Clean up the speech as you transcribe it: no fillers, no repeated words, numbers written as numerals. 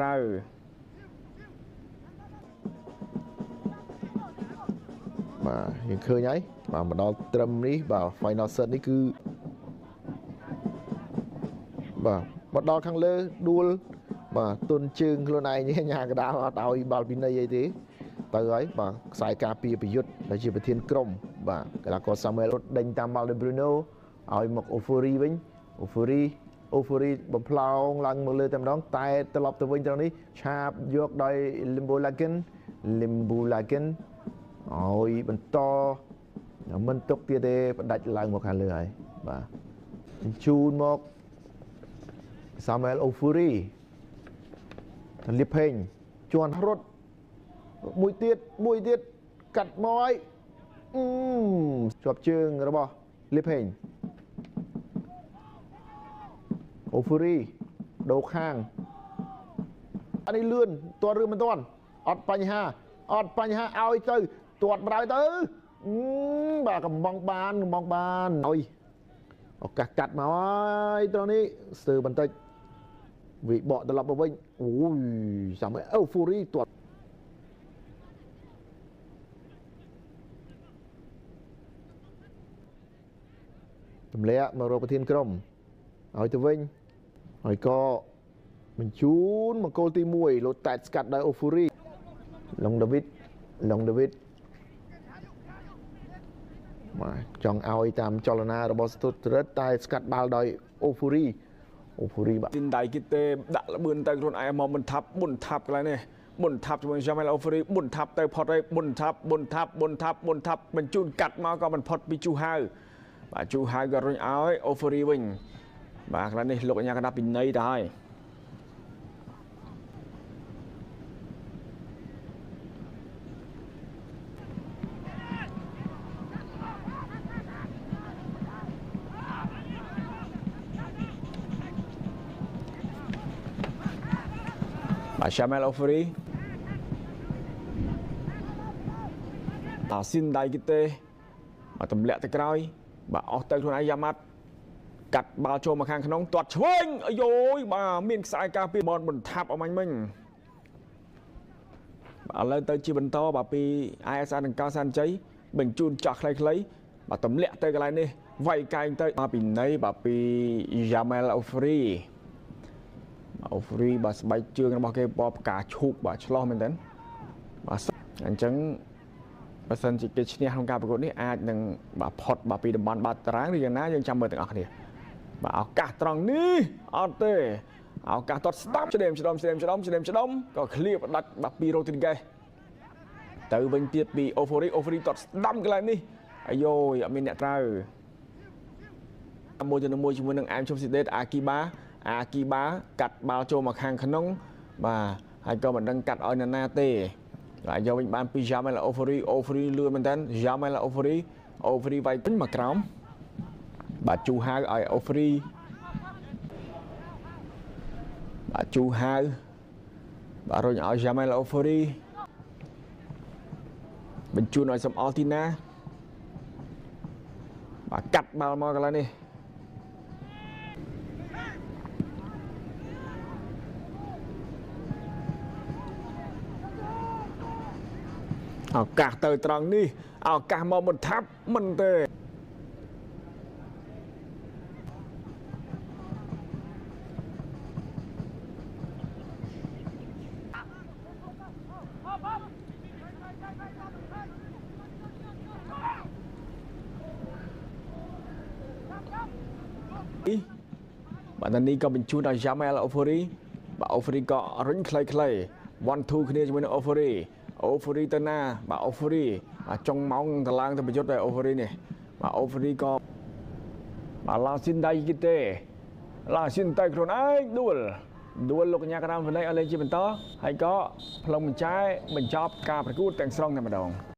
ក្រៅ បាទ យើងឃើញហើយ បាទ មកដល់ត្រឹមនេះ បាទ final set នេះគឺ បាទ មកដល់ខាងលើដួល បាទ ទុនជើងខ្លួនឯង ញ៉ាកដាលអត់ឲ្យបាល់ពិន័យអីទេទៅហើយ។ បាទ ខ្សែការពារប្រយុទ្ធដែលជាប្រធានក្រុម បាទ កីឡាករសាមែលរត់ដេញតាមម៉ាល់ដេប្រូណូ ឲ្យមកអូហ្វូរីវិញ អូហ្វូរី អូហ្វូរីបំផ្លោងឡើងមកលើតែម្ដង តែត្រឡប់ទៅវិញត្រង់នេះ ឆាបយកដោយ Limbo Lagen Limbo Lagen ឲ្យបន្តមិនទុកទៀតទេ ផ្ដាច់ឡើងមកខាងលើហើយ។ បាទ បញ្ជូនមកសាមែលអូហ្វូរី លៀបផេងជន់រត់មួយទៀត មួយទៀត កាត់មកហើយ ជាប់ជើងរបស់លៀបផេង។ អូហ្វូរីដូរខាង អានេះលឿន ទាត់ឬមិនទាន់ អត់បញ្ហា អត់បញ្ហា ឲ្យទៅទាត់បដៅទៅ បាទ កំងបាន កំងបាន ឲ្យឱកាសកាត់មកហើយ ត្រង់នេះស្ទើរបន្តិច វាបកត្រឡប់មកវិញ អូយ សាមអូហ្វូរីទាត់ទម្លាក់មករកប្រធានក្រុម ឲ្យទៅវិញ ហើយក៏បញ្ជូនមកគោលទី1 លោតតែតស្កាត់ដោយអូហ្វូរី ឡុងដាវីត ឡុងដាវីត បាទ ចង់ឲ្យតាមចលនារបស់ស្ទុតរិត តែស្កាត់បាល់ដោយអូហ្វូរី អូហ្វូរី បាទ ទីដៃគីទេ ដាក់លបឿនទៅខ្លួនឯង មកមិនថាប់ បុនថាប់កន្លែងនេះ បុនថាប់ជាមួយយ៉ាមែលអូហ្វូរី បុនថាប់ទៅផុតហើយ បុនថាប់ បុនថាប់ បុនថាប់ បុនថាប់ បញ្ជូនកាត់មកក៏មិនផុតពីជូហៅ បាទ ជូហៅក៏រុញឲ្យអូហ្វូរីវិញ។ បាទ កន្លែងនេះលោកអញ្ញាកណ្ដាលពិន័យទៅហើយ។ បាទ Shamel Ofri តាស៊ីនដៃគីទេ បាទ ទម្លាក់ទៅក្រោយ បាទ អស់ទៅខ្លួនឯង យ៉ាម៉ាត់កាត់បាល់ចូលមកខាងក្នុង ទាត់ឆ្វេង អាយយ បាទ មានខ្សែការពារបនបន្ថាប់អមាញ់មិញ។ បាទ ឥឡូវទៅជាបន្ត បាទ ពី ISR និងកៅសានជ័យ បញ្ជូនចោះខ្លីៗ បាទ ទម្លាក់ទៅកន្លែងនេះ វាយកែងទៅ បាទ ពីណី បាទ ពី Jamel Ofri អូហ្វរី បាទ ស្បែកជើងរបស់គេពណ៌ផ្កាឈូក បាទ ឆ្លោះមែនតើ។ បាទ អញ្ចឹងបើសិនជាគេឈ្នះក្នុងការប្រកួតនេះ អាចនឹង បាទ ផុត បាទ ពីតំបន់បាត់តារាងឬយ៉ាងណា យើងចាំមើលទាំងអស់គ្នា។ បាទ ឱកាសត្រង់នេះអត់ទេ ឱកាសទាត់ស្ដាប់ ឆ្ដេមឆ្ដុំ ឆ្ដេមឆ្ដុំ ឆ្ដេមឆ្ដុំ ក៏ឃ្លៀបដាច់ បាទ ពីរ៉ូទ្រីហ្គេសទៅវិញទៀតពីអូហ្វូរី អូហ្វូរីទាត់ស្ដាំកន្លែងនេះ អាយយ អត់មានអ្នកត្រូវ 1-1 ជាមួយនឹងអែមឈុំស៊ីដេត។ អាគីបា អាគីបាកាត់បាល់ចូលមកខាងក្នុង បាទ ហើយក៏មិនដឹងកាត់ឲ្យនរណាទេ បាទ យកវិញបានពី Jamel Ofori អូហ្វរីលឿនមែនតើ Jamel Ofori អូហ្វរីវាយពេញមកក្រោម បាទ ជូហៅឲ្យអូហ្វរី បាទ ជូហៅ បាទ រុញឲ្យ Jamel Ofori បញ្ជូនឲ្យសំអល់ទីណា បាទ កាត់បាល់មកកន្លែងនេះ ឱកាសទៅត្រង់នេះ ឱកាសមកមិនថាប់មិនទេ បាទ នេះក៏បញ្ជូនដល់ Jamal Ofori បាទ Ofori ក៏រុញខ្លីៗ 1 2 គ្នាជាមួយនឹង Ofori អូហ្វូរីទៅណា បាទ អូហ្វូរី បាទ ចុងម៉ោងតឡើងទៅប្រយុទ្ធដោយអូហ្វូរីនេះ បាទ អូហ្វូរីក៏ បាទ ឡាស៊ីនដៃគីទេ ឡាស៊ីនទៅខ្លួនឯង ដួល ដួល លោកកញ្ញាក្រាមវិន័យឲ្យលេងជាបន្ត ហើយក៏ផ្លុំបញ្ចែបញ្ចប់ការប្រកួតទាំងស្រុងតែម្ដង។